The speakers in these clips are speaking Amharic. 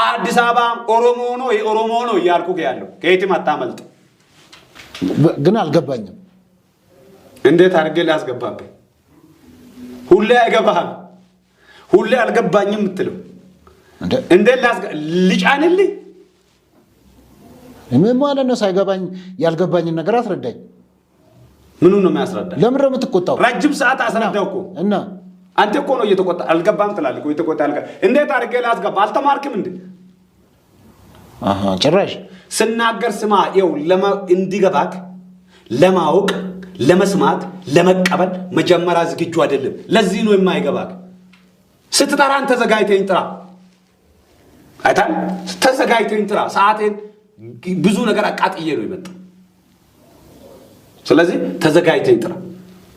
አዲስ አበባ ኦሮሞ ነው፣ የኦሮሞ ነው እያልኩ ያለው ከየትም አታመልጥ። ግን አልገባኝም። እንዴት አድርጌ ላስገባብህ? ሁሌ አይገባህም። ሁሌ አልገባኝም የምትለው እንዴት ልጫንልህ? ምን ማለት ነው? ሳይገባኝ ያልገባኝን ነገር አስረዳኝ። ምኑን ነው የሚያስረዳ? ለምንድን ነው የምትቆጣው? ረጅም ሰዓት አስረዳው እኮ። እና አንተ እኮ ነው እየተቆጣ አልገባም ትላለህ እኮ፣ እየተቆጣ እንዴት አድርጌ ላስገባ? አልተማርክም እንዴ? አሃ ጭራሽ። ስናገር ስማ። ይኸው እንዲገባክ ለማወቅ፣ ለመስማት፣ ለመቀበል መጀመሪያ ዝግጁ አይደለም። ለዚህ ነው የማይገባክ። ስትጠራን ተዘጋጅተኝ ጥራ። አይታል፣ ተዘጋጅተኝ ጥራ። ሰዓቴን ብዙ ነገር አቃጥዬ ነው የመጣው። ስለዚህ ተዘጋጅተኝ ጥራ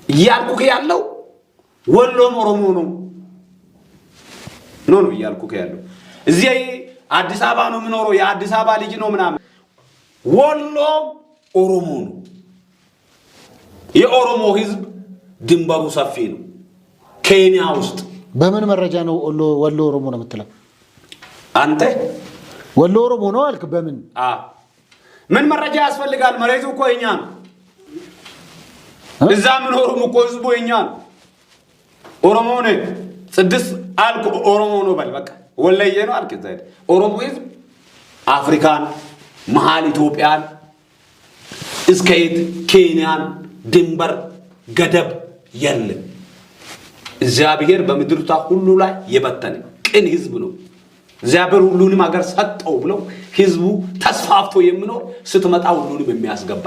እያልኩህ ያለው ወሎም ኦሮሞ ነው no ነው እያልኩህ ያለው። እዚህ አዲስ አበባ ነው የምኖረው፣ የአዲስ አበባ ልጅ ነው ምናምን። ወሎም ኦሮሞ ነው። የኦሮሞ ሕዝብ ድንበሩ ሰፊ ነው። ኬንያ ውስጥ በምን መረጃ ነው ወሎ ኦሮሞ ነው የምትለው? አንተ ወሎ ኦሮሞ ነው አልክ። በምን? ምን መረጃ ያስፈልጋል? መሬቱ እኮ የኛ ነው። እዛ የምኖሩም እኮ ህዝቡ የኛ ነው። ኦሮሞ ነው። ስድስት አልክ፣ ኦሮሞ ነው በል በቃ። ወለየ ነው አልክ። እዛ ሄደህ ኦሮሞ ህዝብ አፍሪካን፣ መሀል ኢትዮጵያን እስከ የት ኬንያን ድንበር ገደብ የለም። እግዚአብሔር በምድርቷ ሁሉ ላይ የበተነ ቅን ህዝብ ነው። እግዚአብሔር ሁሉንም ሀገር ሰጠው ብለው ህዝቡ ተስፋፍቶ የሚኖር፣ ስትመጣ ሁሉንም የሚያስገባ፣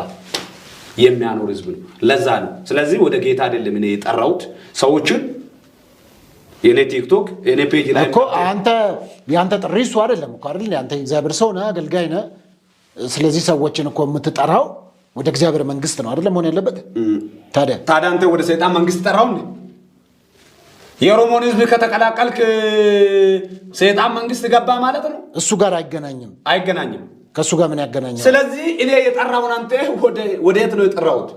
የሚያኖር ህዝብ ነው። ለዛ ነው። ስለዚህ ወደ ጌታ አይደለም እኔ የጠራሁት ሰዎችን፣ የኔ ቲክቶክ የኔ page ላይ እኮ አንተ የአንተ ጥሪ እሱ አይደለም እኮ፣ አይደል? አንተ የእግዚአብሔር ሰው ነህ፣ አገልጋይ ነህ። ስለዚህ ሰዎችን እኮ የምትጠራው ወደ እግዚአብሔር መንግስት ነው አይደለም መሆን ያለበት? ታዲያ ታዲያ አንተ ወደ ሰይጣን መንግስት ጠራው እንዴ? የኦሮሞን ህዝብ ከተቀላቀልክ ሰይጣን መንግስት ገባ ማለት ነው። እሱ ጋር አይገናኝም። አይገናኝም። ከእሱ ጋር ምን ያገናኛል? ስለዚህ እኔ የጠራውን አንተ ወደ የት ነው የጠራሁት?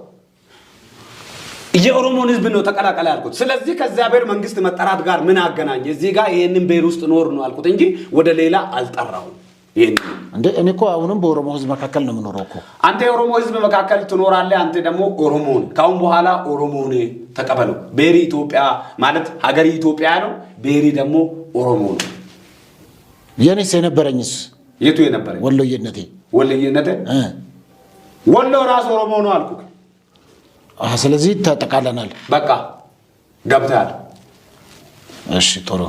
የኦሮሞን ህዝብ ነው ተቀላቀለ ያልኩት። ስለዚህ ከእግዚአብሔር መንግስት መጠራት ጋር ምን አገናኘ? እዚህ ጋር ይህንን ብሔር ውስጥ ኖር ነው ያልኩት እንጂ ወደ ሌላ አልጠራሁም። ይህን እንደ እኔ እኮ አሁንም በኦሮሞ ህዝብ መካከል ነው የምኖረው እኮ። አንተ የኦሮሞ ህዝብ መካከል ትኖራለህ። አንተ ደግሞ ኦሮሞን ከአሁን በኋላ ኦሮሞን ተቀበለው። ብሔሪ ኢትዮጵያ ማለት ሀገሪ ኢትዮጵያ ነው። ብሔሪ ደግሞ ኦሮሞ ነው። የኔስ የነበረኝስ? የቱ የነበረኝ? ወሎዬነቴ። ወሎዬነቴ? እ። ወሎ ራሱ ኦሮሞ ነው አልኩህ። አሃ፣ ስለዚህ ተጠቃለናል። በቃ ገብተሃል። እሺ፣ ጥሩ።